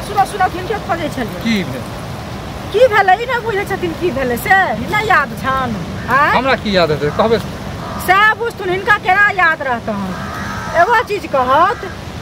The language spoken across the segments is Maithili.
सुनो सुनो हिनके खोजै छलियै। की भेल? की भेलै ई नहि बुझै छथिन की भेलै से नहि याद छनि? आँय हमरा की याद हेतै कहबै? सएह बुझथुन हिनका केना याद रहतन। एगो चीज कहत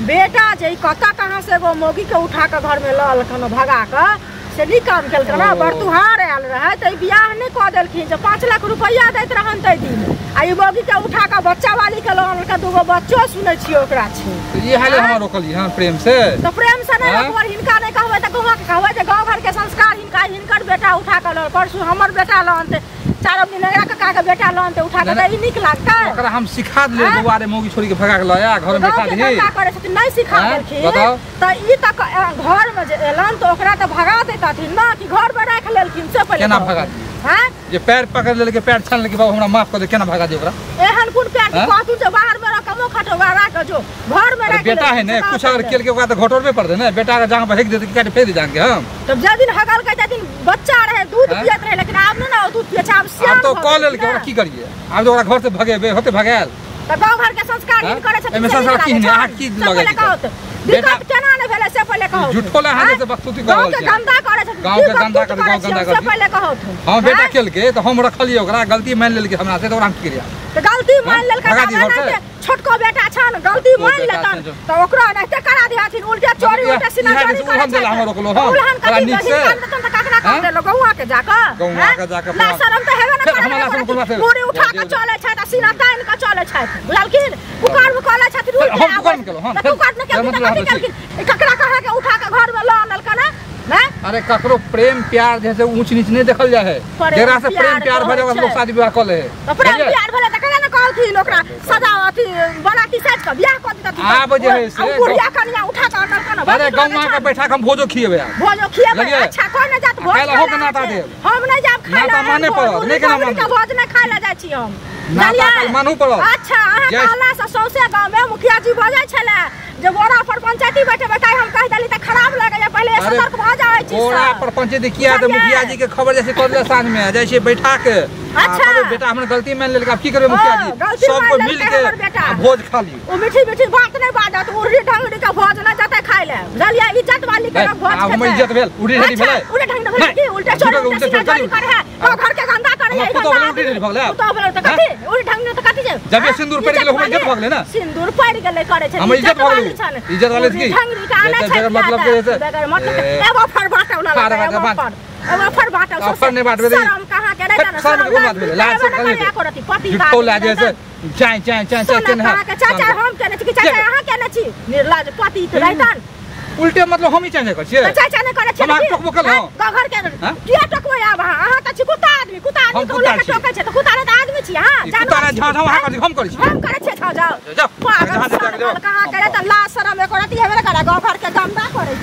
बेटा जे कतऽ कहाँ से एगो मौगी के उठा कऽ घर में लऽ अलखन भगा कऽ, से नीक काम केलकन। बरतुहार आयल रहै तऽ बियाह नहि कऽ देलखिन जे 5 लाख रुपैआ दैत रहन ताहि दिन, आ ई मौगी के उठा कऽ बच्चा वाली के लऽ अनलकै, 2 गो बच्चो सुनै छियै ओकरा छै। इएह लेल हमरा रोकलियै हँ प्रेम से? तऽ प्रेम से नहि रोकबै, हिनका नहि कहबै तऽ गौआँ के कहबै जे गाँव घर के संस्कार हिनका हिनकर बेटा उठा कऽ लऽ, परसू हमर बेटा लऽ अनतै, 4 दिन एकरा कका के बेटा लऽ अनतै उठा कऽ, तऽ ई नीक लागतै? ओकरा हम सिखा देलियै बौआ रे मौगी छोड़ी के भगा के लऽ आ घर में बैठा दही। गाँव के करै छथिन नहि सिखा देलखिन तऽ ई तऽ घर में जे एलन तऽ ओकरा तऽ भगा दैतथिन ना कि घर में राखि लेलखिन से पहिले केना भगा दियै? हैं जे पैर पकड़ लेलकै पैर छान लेलकै बाबू हमरा माफ कऽ दे, केना भगा दियै ओकरा? एहन कोन पैर कहतू जे बाहर में रख कमो खटो राख जो घर में राख। बेटा है ने कुछ अगर केलकै ओकरा तऽ घटोरबे पड़तै ने, बेटा के जांग पर हेक देतै काटि फेंक दे जांग के हम। तब जे दिन हगलकै तै दिन बच्चा रहे दूध पियत रहे, लेकिन आब नहि ने दूध पियै छै, आब सियान आब तो कऽ लेलकै ओकरा की करियै? आब ओकरा घर से भगेबै होते भगायल तऽ गाँव घर के संस्कार हिन करै छथिन। एहिमे संस्कार की अहाँ की लगै? दिक्कत केना नहि भेलै से पहिले कहू। झूठो ला अहाँ से बकतूती कऽ रहल छी। गाँव के गंदा करै छथिन। गाँव के गंदा करै, गाँव गंदा करै से पहिले कहू। हम बेटा केलकै तऽ हम रखलियै ओकरा, गलती मानि लेलकै हमरा से तऽ ओकरा हम की करियै? तऽ गलती मानि लेलकै तऽ छोटको बेटा छन गलती मानि लेतन तऽ ओकरो एनाहिते करा दिहथिन, उल्टे चोरी उल्टे सीना चोरी करै छै। उलहन कथी देतन तऽ ककरा कह देलो? गौआ के जाकऽ, गौआ के जाकऽ ला शरम तऽ हेबे ने करै, पूरी उठा कऽ चलै छथि आ सीना तानि कऽ चलै छथि, बुझलखिन? कुकर में कऽ लै छथिन। हम कुकर में केलहुँ? तऽ कुकर में केलखिन तऽ कथी केलखिन? ककरा कहाँ के उठा कऽ घर में लऽ अनलकन? अरे ककरो प्रेम प्यार जैसे ऊंच नीच नहीं देखल जाए है, जरा से प्रेम प्यार भरे लोग शादी विवाह कर ले है। तो प्रेम प्यार भले त केना ने कहलखिन ओकरा सजा अथी बराती साज के बियाह क देतथिन। आब जे है से बुढ़िया कनिया उठा के अनलकन। अरे गौवा के बैठा के हम भोजो खिएबै। भोजो खिएबै? अच्छा कोइ न जात भोज खाय ला, नाता देब। हम नहीं जाब खाय ला, नाता माने पड़त नहीं, केना मानब? भोज नहीं खाय ला जाइ छी हम, नाता काल मानू पड़त। अच्छा अहाँ कहला से सौंसे गांव में मुखिया जी बजै छले जे बोरा पर पंचायती बैठेबै, ताहि हम कहि देली तऽ खराब लगैया, पहिले सतर्क भऽ जाइ छी। बोरा पर पंचायती किया? तऽ मुखिया जी के खबर जैसे कर ले साँझ में जाइ छियै बैठा के। अच्छा बेटा हमर गलती मान लेलकै, आब की करबै मुखिया जी? सब कोइ मिल के भोज खा लियौ। ओ मीठी मीठी बात नहि बाजत, उर्री ढंगरी के भोज नहि जेतै खाय ले, बुझलियै? इज्जत वाली के भोज आब हमर इज्जत भेल उर्री ढंगरी भेलै? उर्री ढंगरी भेलै की? उल्टे चोरी उल्टे सीना चोरी करे है, घर के गंदा करे है। पुतोह भेलै उर्री ढंगरी भऽ गेलै? पुतोह भेलै तऽ कथी उर्री ढंगरी तऽ कथी? जब सिंदूर पड़ि गेलै हमर इज्जत भऽ गेलै ने? सिंदूर पड़ि गेलै करै छै हमर इज्जत भऽ गेलै? इज्जत वाले की ढंगरी के आनै छै मतलब के जैसे बगैर मतलब एगो फर बाटौ ना फर एगो फर बाटौ, फर नहि बाटबै। शरम कहाँ के रहै? शरम के कोन बात भेलै? लाज से करै पति झूठो लाज जैसे चाय चाय चाय चाय केने है। चाचा हम केने छी कि चाचा अहाँ केने छी? निर्लाज पति तऽ रहितन उल्टे मतलब हम ही चाय करै छियै। चाचा नहि करै छियै? हम टोकबो केलहुँ घर के किया टोकबै? आब अहाँ तऽ छी कुत्ता आदमी, कुत्ता आदमी के लऽ के टोकै छै तऽ कुत्ता नहि तऽ आदमी छी अहाँ। कुत्ता नहि झाँ झाँ अहाँ करै छी, हम करै छी, हम करै छियै। झाँ जाउ जाउ पागल कहाँ करे तऽ लाज शरम एको रति हेबे नहि करै, गाँव घर के गंदा करै।